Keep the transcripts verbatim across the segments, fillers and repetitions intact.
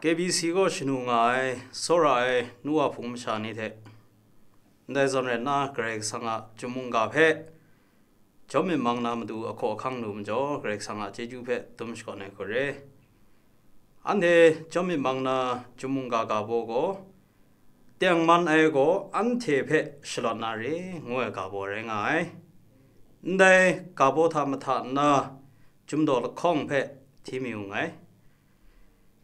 K B C kaw shanu nga ai, tsawra ai nu wa hpung masha ni hte, ndai zawn rai nna Karai Kasang a chyum mungga hpe jawm myit mang na matu ahkaw ahkang lu majaw, Karai Kasang a chyeju hpe dum shakawn ai hku re. Anhte jawm myit mang na chyum mungga ga baw gaw, tengman ai gaw anhte hpe shalawt na re, ngu ai ga baw rai nga ai. Ndai ga baw hta mahta nna, Chyum daw lahkawng hpe hti mi u nngai.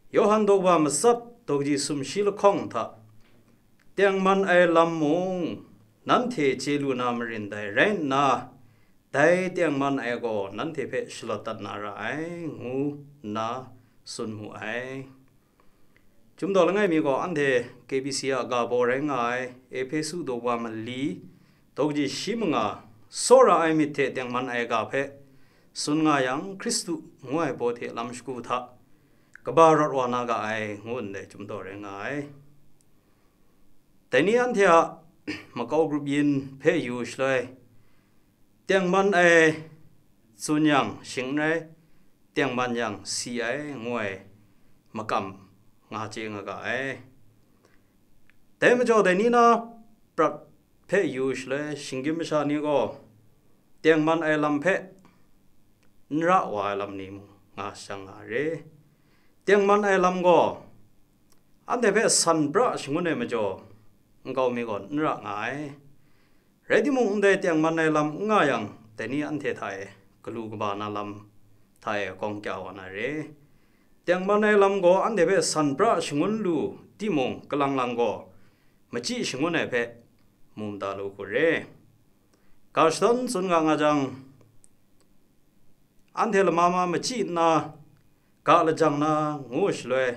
Yawhan daw kaba matsat daw kaji sumshi lahkawng hta, tengman ai lam mung nanhte chye lu na marin dai rai nna, dai tengman ai gaw nanhte hpe shalawt dat na ra ai, ngu nna tsun mu ai. Chyum daw langai mi gaw anhte K B C a ga baw rai nga ai, Ehpesu daw wa mali, daw kaji shi manga, tsawra ai myit hte tengman ai ga hpe tsun nga yang, Hkristu ngu ai baw hte lam shagu hta kaba rawt wa na ga ai, ngu ndai chyum daw rai nga ai. Dai ni anhte a makau grup yin hpe yu shaloi, tengman ai tsun yang shing n rai, tengman yang si ai, ngu ai makam nga chye nga ga ai. Dai majaw, dai ni na prat hpe yu shaloi, shinggyim masha ni gaw tengman ai lam hpe n ra wa ai lam ni mung nga shang nga re. Tengman ai lam gaw anhte hpe san pra shangun ai majaw, nkau mi gaw n ra nga ai. Rai timung, ndai tengman ai lam n nga yang, dai ni anhte hta e galu kaba na lam hta e gawng kya wa na re. Tengman ai lam gaw anhte hpe san pra shangun lu timung, kalang lang gaw machyi shangun ai hpe mu mada lu hku re. Ga shadawn tsun nga nga jang, anhte lama ma machyi nna ga lajang na ngu shaloi,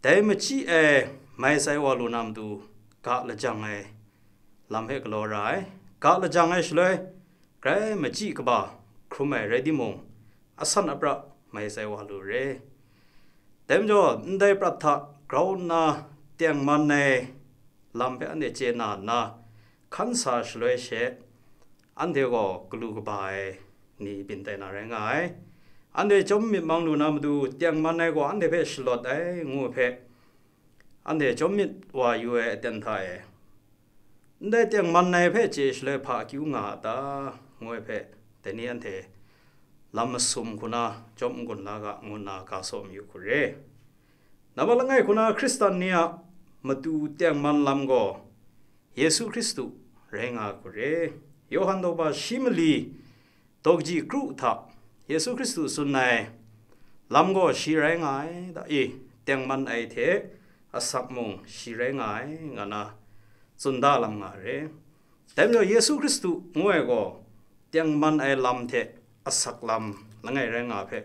dai machyi ai mai tsai wa lu na matu ga lajang ai lam hpe galaw ra ai. Ga lajang ai shaloi, grai machyi kaba hkrum ai rai timung, asan apra mai tsai wa lu re. Dai majaw, ndai prat hta grau nna tengman ai lam hpe anhte chye na nna, hkan sa shaloi she, anhte gaw galu kaba ai ni byin tai na rai nga ai. Anhte chyawm myit mang lu na matu, tengman ai gaw anhte hpe shalawt ai, ngu ai hpe, anhte chyawm myit wa yu ai aten hta e, ndai tengman ai hpe chye shaloi hpa akyu nga a ta, ngu ai hpe, dai ni anhte lam masum hku na chyawm n-gun la ga, ngu nna ga saw mayu hku re. Nambat langai hku na Hkristan ni a matu tengman lam gaw Yesu Hkristu rai nga ai hku re. Yawhan daw ba shi mali daw kaji kru hta Yesu Hkristu tsun ai lam gaw shi rai nga ai da, e, tengman ai hte asak mung shi rai nga ai, nga na tsun da lam nga re. Dai majaw, Yesu Hkristu ngu ai gaw tengman ai lam hte asak lam langai rai nga hpe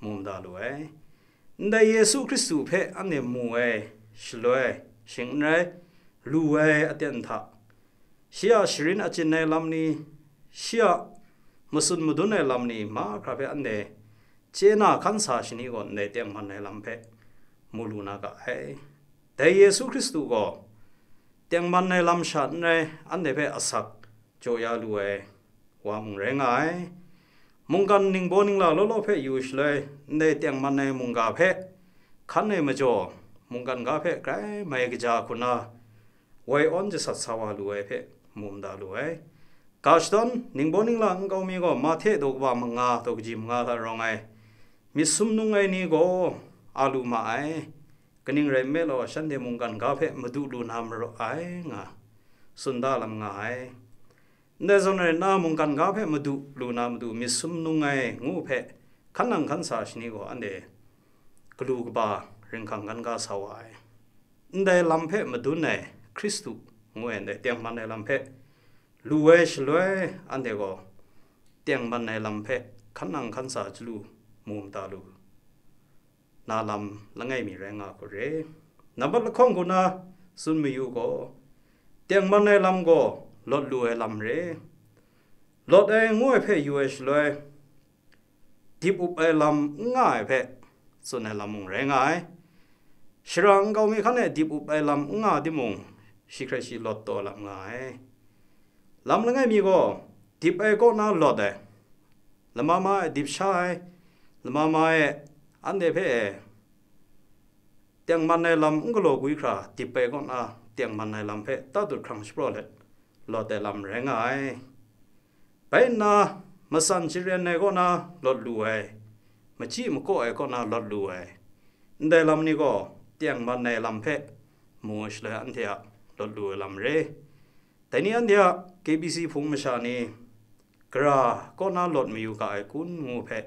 mu mada lu ai. Ndai Yesu Hkristu hpe anhte mu ai shaloi, shing n rai, lu ai aten hta, shi a sharin achyin ai lam ni, shi a matsun madun ai lam ni, mahkra hpe anhte chye na hkan sa shani gaw, ndai tengman ai lam hpe mu lu na ga ai. Dai Yesu Hkristu gaw tengman ai lam sha n rai, anhte hpe asak jaw ya lu ai wa mung rai nga ai. Mungkan ningbaw ningla law law hpe yu shaloi, ndai tengman ai mungga hpe hkan ai majaw, mungkan ga hpe grai mai kaja hku na woi awn jasat sa wa lu ai hpe mu mada lu ai. Ga shadawn, ningbaw ningla nkau mi gaw Mahte daw kaba manga daw kaji manga hta rawng ai myit sum nung ai ni gaw a lu ma ai. Kaning rai nme law, shanhte mungkan ga hpe madu lu na maraw ai, nga tsun da lam nga ai. Ndai zawn rai nna, mungkan ga hpe madu lu na matu myit sum nung ai ngu hpe hkan nang hkan sa shani gaw, anhte galu kaba ringhkang kan ga sa wa ai. Ndai lam hpe madun ai Hkristu ngu ai ndai tengman ai lam hpe lu ai shaloi, anhte gaw tengman ai lam hpe hkan nang hkan sa chyalu mu mada lu na lam langai mi rai nga hku re. Nambat lahkawng hku na tsun mayu gaw, tengman ai lam gaw lawt lu ai lam re. Lawt ai ngu ai hpe yu ai shaloi, dip up ai lam n nga ai hpe tsun ai lam mung rai nga ai. Shara nkau mi hkan e dip up ai lam n nga timung, shi hkrai shi lawt taw lam nga ai. Lam langai mi gaw, dip ai kaw na lawt ai, lama ma e dip sha ai, lama ma e anhte hpe e tengman ai lam n galaw gwi hkra dip ai kaw na tengman ai lam hpe tatut hkrang shapraw let lawt ai lam rai nga ai. Bai nna, matsan charen ai kaw na lawt lu ai, machyi makaw ai kaw na lawt lu ai, ndai lam ni gaw tengman ai lam hpe mu shaloi anhte a lawt lu ai lam re. Dai ni anhte a K B C hpung masha ni gara kaw na lawt mayu ga ai kun ngu hpe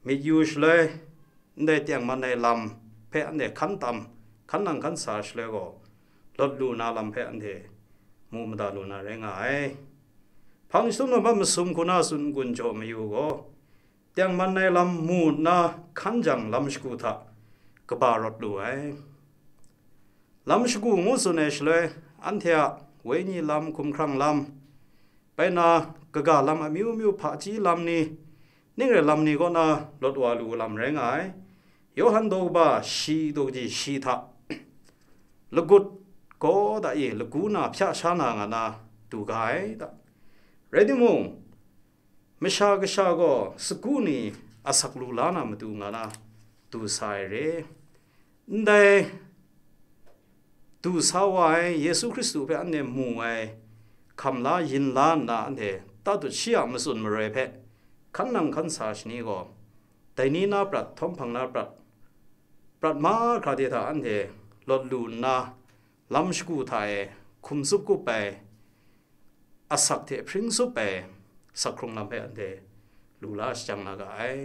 myit yu shaloi, ndai tengman ai lam hpe anhte hkan tam, hkan nang hkan sa shaloi gaw, lawt lu na lam hpe anhte mu mada lu na rai nga ai. Hpang jahtum nambat masum hku na tsun n-gun jaw mayu gaw, tengman ai lam mu nna hkan jang lam shagu hta kaba rawt lu ai. Lam shagu ngu tsun ai shaloi, anhte a wenyi lam, hkumhkrang lam, bai na kaga lam amyu myu hpaji lam ni, ning rai lam ni kaw na lawt wa lu lam rai nga ai. Yawhan daw kaba shi daw kaji shi hta lagut gaw da i lagu na hpya sha na nga na du ga ai da. Rai timung, Masha Kasha gaw sagu ni asak lu la na matu nga na du sa ai re. Ndai du sa wa ai Yesu Hkristu hpe anhte mu ai hkam la yin la nna anhte tatut shi a matsun maroi hpe hkan nang hkan sa shani gaw, dai ni na prat, htawm hpang na prat, prat mahkra de hta anhte lawt lu nna, lam shagu hta e hkum tsup kup ai asak hte hpring tsup ai sak hkrung lam hpe anhte lu la shajang na ga ai.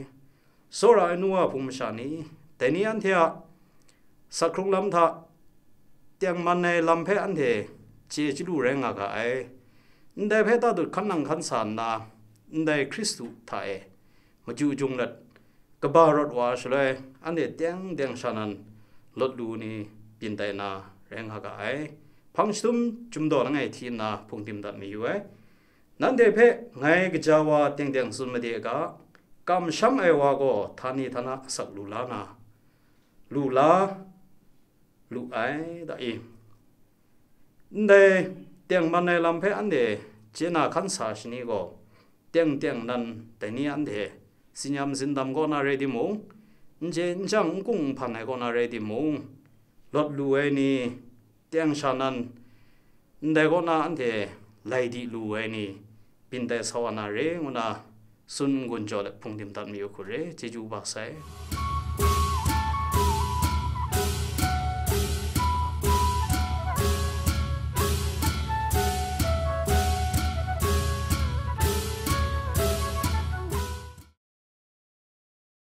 Tsawra ai nu wa hpung masha ni, dai ni anhte a sak hkrung lam hta tengman ai lam hpe anhte chye chyalu rai nga ga ai. Ndai hpe tatut hkan nang hkan sa nna, ndai Hkristu hta e maju jung let kaba rawt wa shaloi, anhte teng teng sha nan lawt lu ni byin tai na rai nga ga ai. Hpang jahtum chyum daw langai hti nna hpung dim dat mayu ai. Nanhte hpe ngai kaja wa teng teng tsun made ga, kamsham ai wa gaw htani htana asak lu la na, lu la lu ai da i. Ndai tengman ai lam hpe anhte chye na hkan sa shani gaw, teng teng nan dai ni anhte tsin yam tsin dam kaw na rai timung, n chye n chyang n kung n hpan ai kaw na rai timung, lawt lu ai ni, teng sha nan ndai kaw na anhte lai di lu ai ni, byin tai sa wa na re ngu na tsun n-gun jaw let hpung dim dat mayu hku re, chyeju bak sai.